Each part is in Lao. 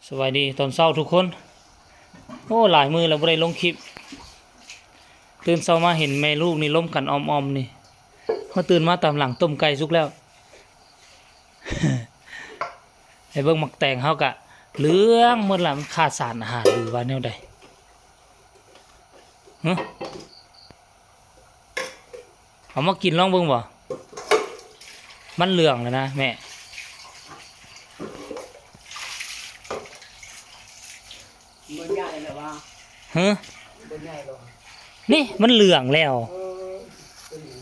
ສະບາຍດີຕອນເຊົ້າທຸກຄົນ. ໂອ້ ຫຼາຍມື້ແລ້ວບໍ່ໄດ້ລົງຄລິບ. ຕື່ນເຊົ້າມາເຫັນແມ່ລູກນີ້ລົມກັນອອມໆນີ້. ເຮົາຕື່ນມາຕາມຫຼັງຕົ້ມໄກ່ສຸກແລ້ວ. ໃຫ້ເບິ່ງໝາກແຕງເຮົາກະເຫຼືອງໝົດລະ, ມັນຂາດສານອາຫານຫຼືວ່າແນວໃດ? ຮະ? ເອົາມາກິນລອງເບິ່ງບໍ່? ມັນເຫຼືອງແລ້ວນະແມ່. ບໍ່ໃຫຍ່ແລ້ວຫວາ? ຮະ? ບໍ່ໃຫຍ່ແລ້ວຫວາ? ນີ້ມັນເຫຼືອງແລ້ວ. ເອີ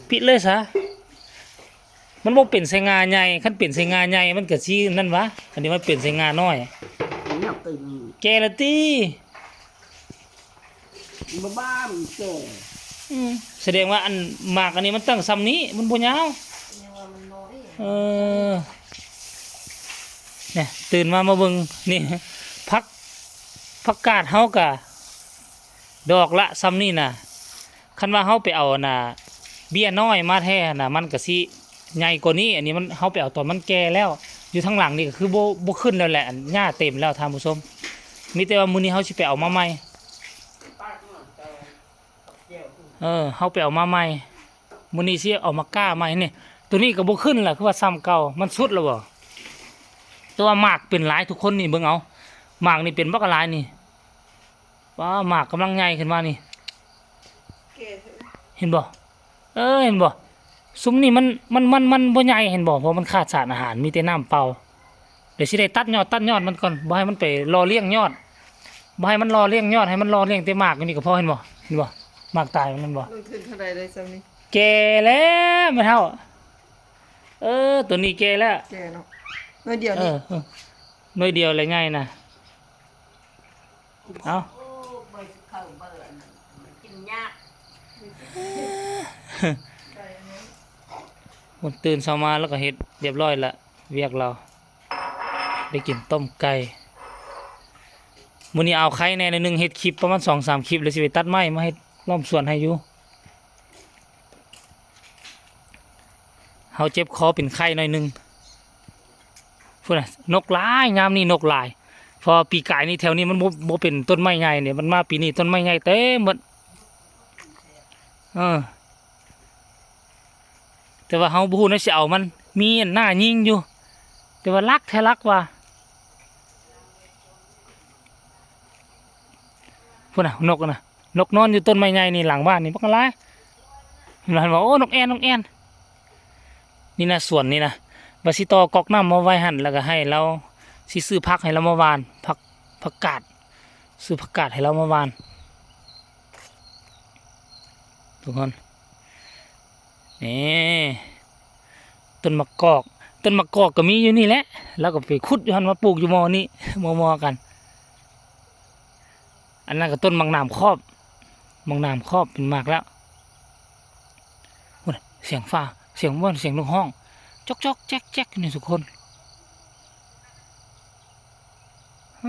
ປິດເລີຍຊະ. ມັນບໍ່ເປັນໃສ່ງ່າໃຫຍ່, ຄັນເປັນໃສ່ງ່າໃຫຍ່ມັນກະຊິນັ້ນຫວາ, ອັນນີ້ມັນເປັນໃສ່ງ່ານ້ອຍ. ແກ່ແລ້ວຕິ? ບໍ່ບ້າ ມັນແກ່. ອືມ ສະແດງວ່າອັນໝາກອັນນີ້ມັນຕັ້ງຊ່ຳນີ້, ມັນບໍ່ຍາວ. ເອີ ນີ້ ຕື່ນມາ ມາເບິ່ງນີ້ ຜັກ ຜັກກາດເຮົາກະດອກລະຊ່ຳນີ້ນະ. ຄັນວ່າເຮົາໄປເອົາອັນນ່າເບ້ຍນ້ອຍມາແທ້ຫັ້ນນະ ມັນກະຊິໃຫຍ່ກວ່ານີ້. ອັນນີ້ມັນ ເຮົາໄປເອົາຕອນມັນແກ່ແລ້ວ. ຢູ່ທາງຫຼັງນີ້ກະຄືບໍ່ ບໍ່ຂຶ້ນແລ້ວແຫຼະ, ອັນຫຍ້າເຕັມແລ້ວທ່ານຜູ້ຊົມ. ມີແຕ່ວ່າມື້ນີ້ເຮົາຊິໄປເອົາມາໃໝ່. ເອີ ເຮົາໄປເອົາມາໃໝ່. ມື້ນີ້ຊິເອົາມາກ້າໃໝ່ນີ້. ໂຕນີ້ກະບໍ່ຂຶ້ນລະ, ຄືວ່າຊ່ຳເກົ່າ. ມັນສຸດລະບໍ່? ແຕ່ວ່າໝາກເປັນຫຼາຍທຸກຄົນນີ້, ເບິ່ງເອົາ. ໝາກນີ້ເປັນບັກຫຼາຍນີ້. ວ້າ ໝາກກຳລັງໃຫຍ່ຂຶ້ນມານີ້. ເຫັນບໍ່? ເອີ ເຫັນບໍ່? ຊຸມນີ້ມັນ ມັນ ມັນ ມັນບໍ່ໃຫຍ່ ເຫັນບໍ່? ເພາະມັນຂາດສານອາຫານ, ມີແຕ່ນ້ຳເປົ່າ. ດຽວຊິໄດ້ຕັດຍອດ ຕັດຍອດມັນກ່ອນ, ບໍ່ໃຫ້ມັນໄປຫຼໍ່ລ້ຽງຍອດ, ບໍ່ໃຫ້ມັນຫຼໍ່ລ້ຽງຍອດ, ໃຫ້ມັນຫຼໍ່ລ້ຽງແຕ່ໝາກຢູ່ນີ້ກະພໍ. ເຫັນບໍ່? ເຫັນບໍ່? ໝາກຕາຍມັນ ເຫັນບໍ່? ລົງທຶນເທົ່າໃດໄດ້ຊ່ຳນີ້? ແກ່ແລ້ວແມ່ເຖົ້າ. ເອີ ໂຕນີ້ແກ່ແລ້ວ. ແກ່ເນາະ. ໜ່ວຍດຽວນີ້. ເອີ ເອີ ໜ່ວຍດຽວແລ້ວໃຫຍ່ນະ. ເອົາ ໂອ້ ເບິ່ງຊິເຂົ້າເບິ່ງ ມັນກິນຍາກ. ມື້ຕື່ນເຊົ້າມາລາວກະເຮັດລຽບຮ້ອຍລະ ວຽກລາວ. ໄດ້ກິນຕົ້ມໄກ່. ມື້ນີ້ເອົາໄຄແດ່ໜ້ອຍໜຶ່ງ, ເຮັດຄລິບປະມານສອງສາມຄລິບ ແລ້ວຊິໄປຕັດໄມ້ມາເຮັດລ້ອມສວນໃຫ້ຢູ່. ເຮົາເຈັບຄໍເປັນໄຂ້ໜ້ອຍໜຶ່ງ. ພຸ້ນນະ ນົກຫຼາຍ, ຍາມນີ້ນົກຫຼາຍ. ເພາະວ່າປີກາຍນີ້ແຖວນີ້ມັນບໍ່ ບໍ່ເປັນຕົ້ນໄມ້ໃຫຍ່ເດ້, ມັນມາປີນີ້ຕົ້ນໄມ້ໃຫຍ່ເຕັມໝົດ. ເອີ ແຕ່ວ່າເຮົາບໍ່ຮູ້ນະຊິເອົາມັນ, ມີອັນໜ້າຍິງຢູ່ ແຕ່ວ່າລັກແທ້ລັກວ່າ. ພຸ້ນນະ ນົກນະ. ນົກນອນຢູ່ຕົ້ນໄມ້ໃຫຍ່ນີ້ ຫຼັງບ້ານນີ້ບັກຫຼາຍ. ເຫັນບໍ່? ເຫັນບໍ່? ໂອ້ ນົກແອ່ນ ນົກແອ່ນ. ນີ້ນະ ສວນນີ້ນະ ວ່າຊິຕໍ່ກອກນ້ຳມາໄວ້ຫັ້ນ ແລ້ວກະໃຫ້ລາວ ຊິຊື້ຜັກໃຫ້ລາວມາຫວ່ານ. ຜັກ ຜັກກາດ ຊື້ຜັກກາດໃຫ້ລາວມາຫວ່ານ ທຸກຄົນ. ນີ້ ຕົ້ນໝາກກອກ, ຕົ້ນໝາກກອກກະມີຢູ່ນີ້ແຫຼະ, ລາວກະໄປຂຸດຢູ່ຫັ້ນມາປູກຢູ່ໝໍ້ນີ້ ໝໍ່ໆກັນ. ອັນນັ້ນກະຕົ້ນໝາກໜາມຂອບ, ໝາກໜາມຂອບເປັນໝາກແລ້ວ. ພຸ້ນນະ ສຽງຟ້າ ສຽງ ສຽງນົກຮ້ອງ ຈອກໆແຈກໆ ນີ້ທຸກຄົນ. ຮ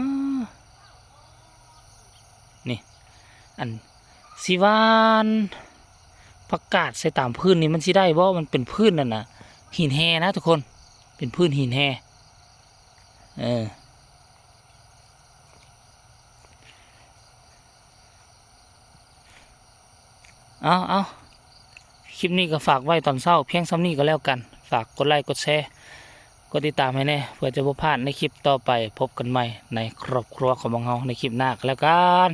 ະ ນີ້ ອັນ ຊິຫວ່ານຜັກກາດໃສ່ຕາມພື້ນນີ້ ມັນຊິໄດ້ບໍ່? ມັນເປັນພື້ນນັ້ນນະ ຫີນແຮ່ນະທຸກຄົນ, ເປັນພື້ນຫີນແຮ່. ເອີ ເອົາ ເອົາ ຄລິບນີ້ກະຝາກໄວ້ຕອນເຊົ້າພຽງຊ່ຳນີ້ກະແລ້ວກັນ. ຝາກກົດໄລກົດແຊ ກົດຕິດຕາມໃຫ້ແດ່ ເພື່ອຈະບໍ່ພາດໃນຄລິບຕໍ່ໄປ. ພົບກັນໃໝ່ໃນຄອບຄົວຂອງພວກເຮົາໃນຄລິບໜ້າກະແລ້ວກັນ.